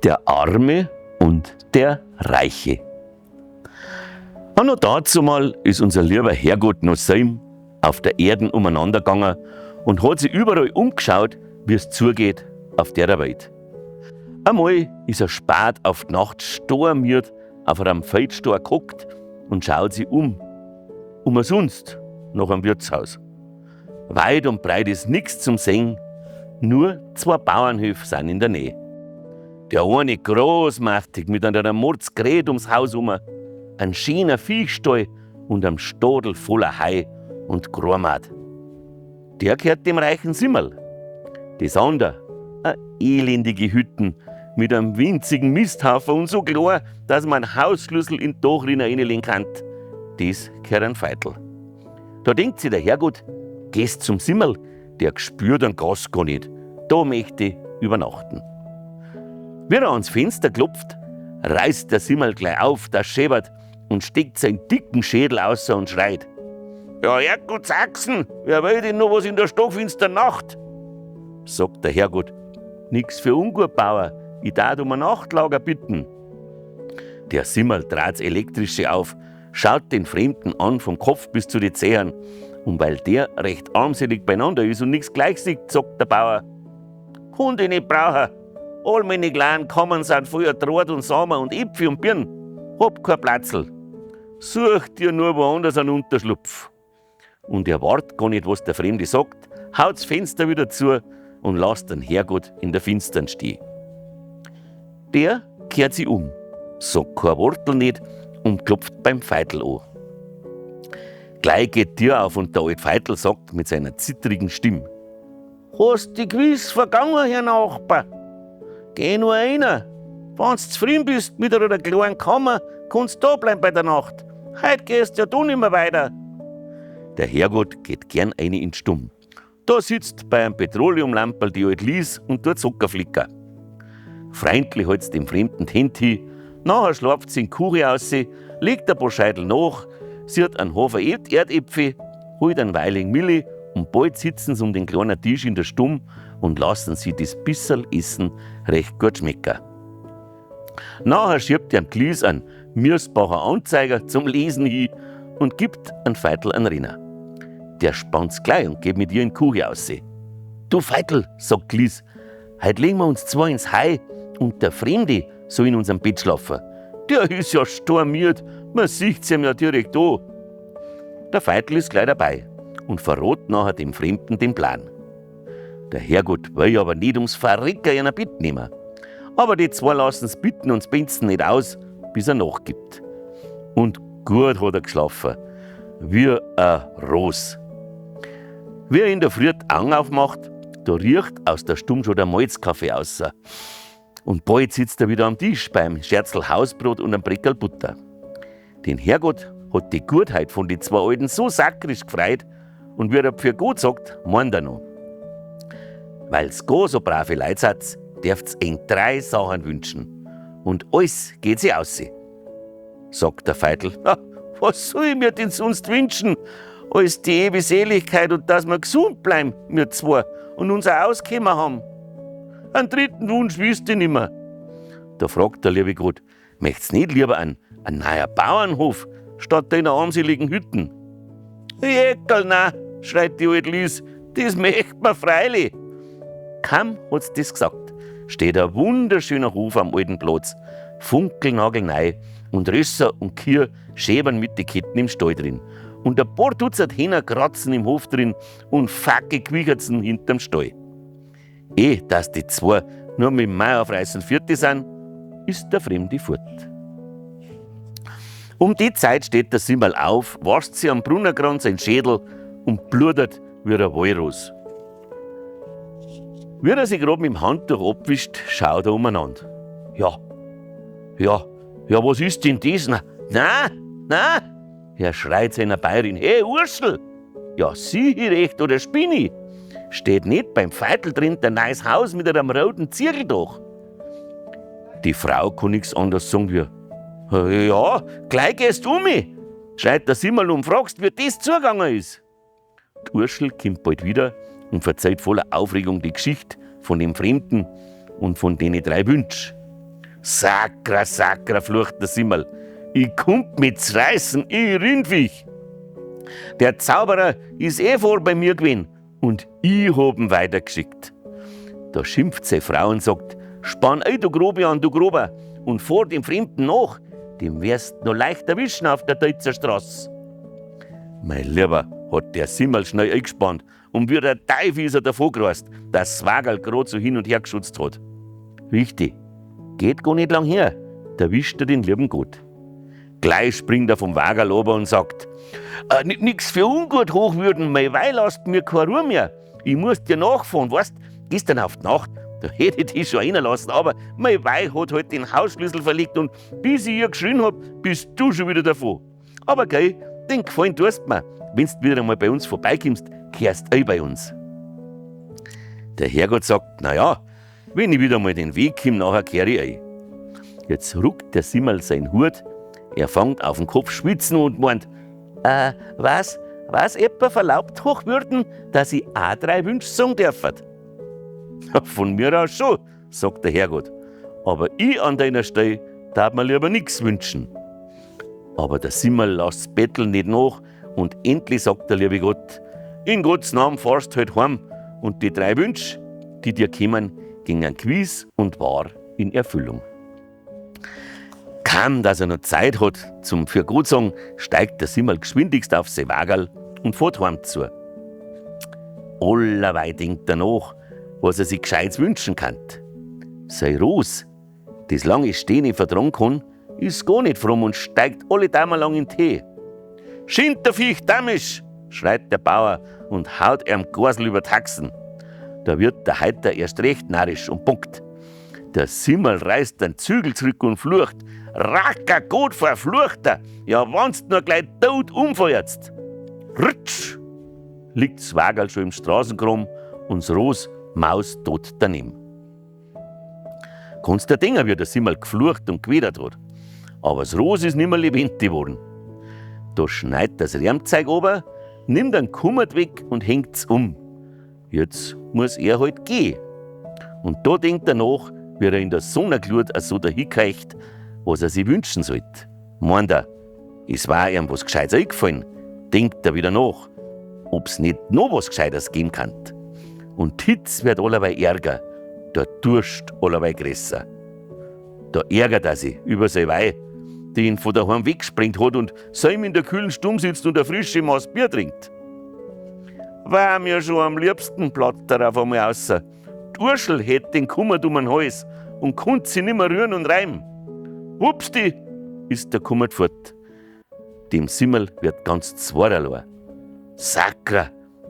Der Arme und der Reiche. Anno dazumal ist unser lieber Herrgott noch selm auf der Erden umeinander gegangen und hat sich überall umgeschaut, wie es zugeht auf der Welt. Einmal ist er spät auf die Nacht stormiert auf einem Feldstall gehockt und schaut sich um. Umsonst nach einem Wirtshaus. Weit und breit ist nix zum Sehen, nur zwei Bauernhöfe sind in der Nähe. Der eine großmächtig mit einer Mordsgret ums Haus herum, ein schöner Viechstall und einem Stadel voller Heu und Gromat. Der gehört dem reichen Simmerl. Das andere, eine elendige Hütten mit einem winzigen Misthaufen und so klar, dass man einen Hausschlüssel in die Dachrinne reinlegen kann. Das gehört ein Feitel. Da denkt sich der Herrgott, gehst zum Simmerl, der gspürt den Gas gar nicht. Da möchte ich übernachten. Wie er ans Fenster klopft, reißt der Simmerl gleich auf, das schäbert und steckt seinen dicken Schädel aus und schreit: Ja, Herrgott Sachsen, wer will denn noch was in der stockfinsteren Nacht? Sagt der Herrgott: Nix für ungut, Bauer, ich darf um ein Nachtlager bitten. Der Simmerl draht's Elektrische auf, schaut den Fremden an vom Kopf bis zu den Zehen. Und weil der recht armselig beieinander ist und nix gleich sieht, sagt der Bauer: Kunnt ich nicht brauchen. All meine kleinen Kammern sind voller Draht und Samen und Äpfel und Birnen. Hab kein Platzl. Such dir nur woanders einen Unterschlupf. Und er wart gar nicht, was der Fremde sagt, haut's Fenster wieder zu und lasst den Herrgott in der Finstern stehen. Der kehrt sich um, sagt kein Wortel nicht und klopft beim Feitel an. Gleich geht die Tür auf und der alte Feitel sagt mit seiner zittrigen Stimme: Hast dich gewiss vergangen, Herr Nachbar? Geh nur einer. Wenn's zufrieden bist mit einer kleinen Kammer, kannst da bleiben bei der Nacht. Heut gehst ja du nimmer weiter. Der Herrgott geht gern eine in Stumm. Da sitzt bei einem Petroleumlamperl die alte Lies und tut Zuckerflicker. Freundlich halt's dem Fremden die Hand hin, nachher schlapft sie in die Kuche aus, legt ein paar Scheitel nach, sieht einen Haufen Erdäpfel, holt einen Weiling Milli und bald sitzen sie um den kleinen Tisch in der Stumm und lassen sie das bisserl Essen recht gut schmecken. Nachher schiebt er am Glies einen Mirsbacher Anzeiger zum Lesen hin und gibt einen Feitel an Renner. Der spannt's gleich und geht mit ihr in die Küche aus. Du Feitel, sagt Glies, heut legen wir uns zwei ins Heu und der Fremde soll in unserem Bett schlafen. Der ist ja stormiert, man sieht's ihm ja direkt an. Der Feitel ist gleich dabei und verrät nachher dem Fremden den Plan. Der Herrgott will aber nicht ums Verrecken in ein Bett nehmen. Aber die zwei lassen's bitten und benzen nicht aus, bis er nachgibt. Und gut hat er geschlafen, wie ein Ros. Wie er in der Früh die Augen aufmacht, da riecht aus der Stumm schon der Malzkaffee aus. Und bald sitzt er wieder am Tisch beim Scherzel Hausbrot und einem Breckerl Butter. Den Herrgott hat die Gutheit von den zwei Alten so sakrisch gefreut und wie er für gut sagt, meint er noch. Weil's gar so brave Leute seid, dürft's eng drei Sachen wünschen. Und alles geht sich aus. Sagt der Feitel: Na, was soll ich mir denn sonst wünschen, als die ewige Seligkeit und dass wir gesund bleiben, wir zwei, und unser Auskommen haben? Einen dritten Wunsch wüsste ich nimmer. Da fragt der liebe Gott: Möcht's nicht lieber einen neuen Bauernhof statt deiner armseligen Hütten? Jeckerl, na, schreit die alte Lies, das möcht man freilich. Kaum hat's das gesagt, steht ein wunderschöner Hof am alten Platz, funkelnagelneu und Rösser und Kühe schäbern mit den Ketten im Stall drin. Und ein paar Dutzend Hähner kratzen im Hof drin und Facke quichert's hinterm Stall. Eh, dass die zwei nur mit dem Mai aufreißen Vierte sind, ist der Fremde fort. Um die Zeit steht der Simmerl auf, wascht sich am Brunnerkranz sein Schädel und bludert wie ein Walross. Wie er sich grad mit dem Handtuch abwischt, schaut er umeinander. Ja, ja, ja, was ist denn das? Na, na, na! Er schreit seiner Bayerin: Hey Ursel! Ja, sieh ich recht oder spinn ich? Steht nicht beim Feitel drin der neues Haus mit einem roten Ziegeldach? Die Frau kann nix anderes sagen wie: Ja, gleich gehst du um mich! Schreit der Simmerl und fragst, wie das zugegangen ist. Die Urschel kommt bald wieder und verzeiht voller Aufregung die Geschichte von dem Fremden und von den drei Wünsch. Sakra, sakra, flucht der Simmerl, i kummt mi z'reißen, i Rindviech! Der Zauberer is eh vor bei mir gewesen und i hab ihn weitergeschickt. Da schimpft sei Frau und sagt, Spann ei, du Grobian, du Grober, und fahr dem Fremden nach, dem wirst noch leicht erwischen auf der Deutzer Straße. Mein Lieber, hat der Simmerl schnell eingespannt und wie der Teufel ist er davon gereist, dass das Wagerl grad so hin und her geschutzt hat. Richtig, geht gar nicht lang her, da wischt er den lieben Gott. Gleich springt er vom Wagerl runter und sagt, nix für ungut, Hochwürden, mei Weih lasst mir keine Ruhe mehr. Ich muss dir nachfahren, weißt, gestern auf die Nacht, da hätte ich dich schon reinlassen, aber mei Weih hat halt den Hausschlüssel verlegt und bis ich ihr geschrien hab, bist du schon wieder davon. Aber gell, den Gefallen tust mir. Wenn's wieder einmal bei uns vorbeikommst, kehrst eh bei uns. Der Herrgott sagt, na ja, wenn ich wieder mal den Weg komm, nachher kehr ich ein. Jetzt ruckt der Simmerl seinen Hut, er fängt auf den Kopf schwitzen und meint, was, was etwa verlaubt, Hochwürden, dass ich auch 3 Wünsche sagen dürfet? Von mir aus schon, sagt der Herrgott, aber ich an deiner Stelle darf mir lieber nix wünschen. Aber der Simmerl lasst's Betteln nicht nach und endlich sagt der liebe Gott, in Gottes Namen fahrst halt heim und die 3 Wünsche, die dir kämen, gingen gewiss und wahr in Erfüllung. Kaum, dass er noch Zeit hat zum für Gott sagen, steigt der Simmerl geschwindigst auf sein Wagerl und fährt heim zu. Allerweil denkt er nach, was er sich Gescheites wünschen kann. Sein Ros, das lange Stehne vertragen kann, ist gar nicht fromm und steigt alle Daumen lang in den Tee. Schind der Viech damisch, schreit der Bauer und haut ihm Gorsel über Taxen. Da wird der Heiter erst recht narrisch und punkt. Der Simmerl reißt den Zügel zurück und flucht. Racker Gott verfluchter, ja wann's nur gleich tot umfeuerst. Rutsch, liegt das Wagerl schon im Straßenkram und das Ros maus tot daneben. Kannst dir denken, wie der Simmerl geflucht und gewedert hat. Aber das Ros ist nimmer lebendig geworden. Da schneidet das Rehmzeug runter, nimmt einen Kummert weg und hängt's um. Jetzt muss er halt gehen. Und da denkt er nach, wie er in der Sonnenglut so dahingekeicht, was er sich wünschen sollte. Meint er, es war ihm was Gescheites eingefallen, denkt er wieder nach, ob's nicht noch was Gescheites geben kann. Und die Hitze wird allerweil ärger, der Durst allerweil größer. Da ärgert er sich über sein Weih, die ihn von daheim weggesprengt hat und seitdem in der kühlen Stube sitzt und eine frische Maß Bier trinkt. War mir schon am liebsten, platzt er auf einmal raus. Die Urschel hätt den Kummert um den Hals und konnt sie nimmer rühren und reimen. Wupsti, ist der Kummert fort. Dem Simmerl wird ganz zweierlei. Sakra,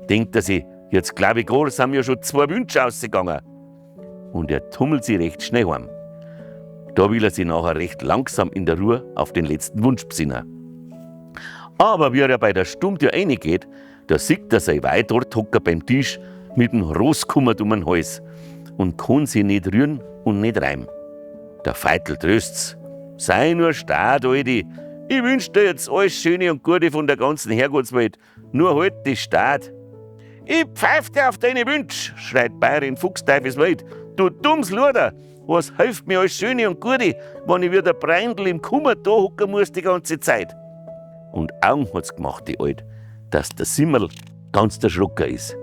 denkt er sich, jetzt glaub ich gar, sind mir schon 2 Wünsche ausgegangen. Und er tummelt sie recht schnell heim. Da will er sich nachher recht langsam in der Ruhe auf den letzten Wunsch besinnen. Aber wie er bei der Stummtür reingeht, da sieht er sein Weih dort hocken beim Tisch mit dem Rosskummert um den Hals und kann sie nicht rühren und nicht reimen. Der Feitel tröst's. Sei nur stark, Alti. Ich wünsch dir jetzt alles Schöne und Gute von der ganzen Herrgottswelt. Nur halt dich stark. Ich pfeif dir auf deine Wünsch, schreit Bayerin Fuchsteufelswild. Du dumms Luder, was hilft mir alles Schöne und Gute, wenn ich wie der Breindl im Kummer da hocken muss die ganze Zeit? Und Augen hat's gemacht, die Alt, dass der Simmerl ganz der Schrocker ist.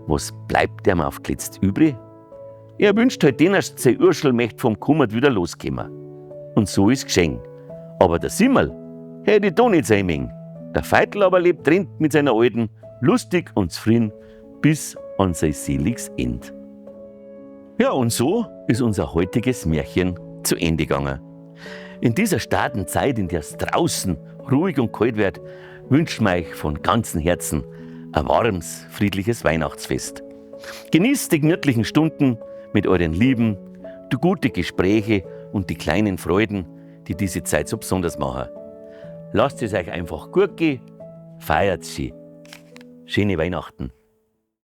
Was bleibt dem auf Glitzt übrig? Er wünscht halt den erst, sein Urschel möcht vom Kummer wieder loskommen. Und so ist geschehen. Aber der Simmerl hätte da nicht sein mögen. Der Feitel aber lebt drin mit seiner Alten, lustig und zufrieden, bis an sein seliges End. Ja, und so ist unser heutiges Märchen zu Ende gegangen. In dieser starken Zeit, in der es draußen ruhig und kalt wird, wünschen wir euch von ganzem Herzen ein warmes, friedliches Weihnachtsfest. Genießt die gemütlichen Stunden mit euren Lieben, die gute Gespräche und die kleinen Freuden, die diese Zeit so besonders machen. Lasst es euch einfach gut gehen, feiert sie. Schöne Weihnachten.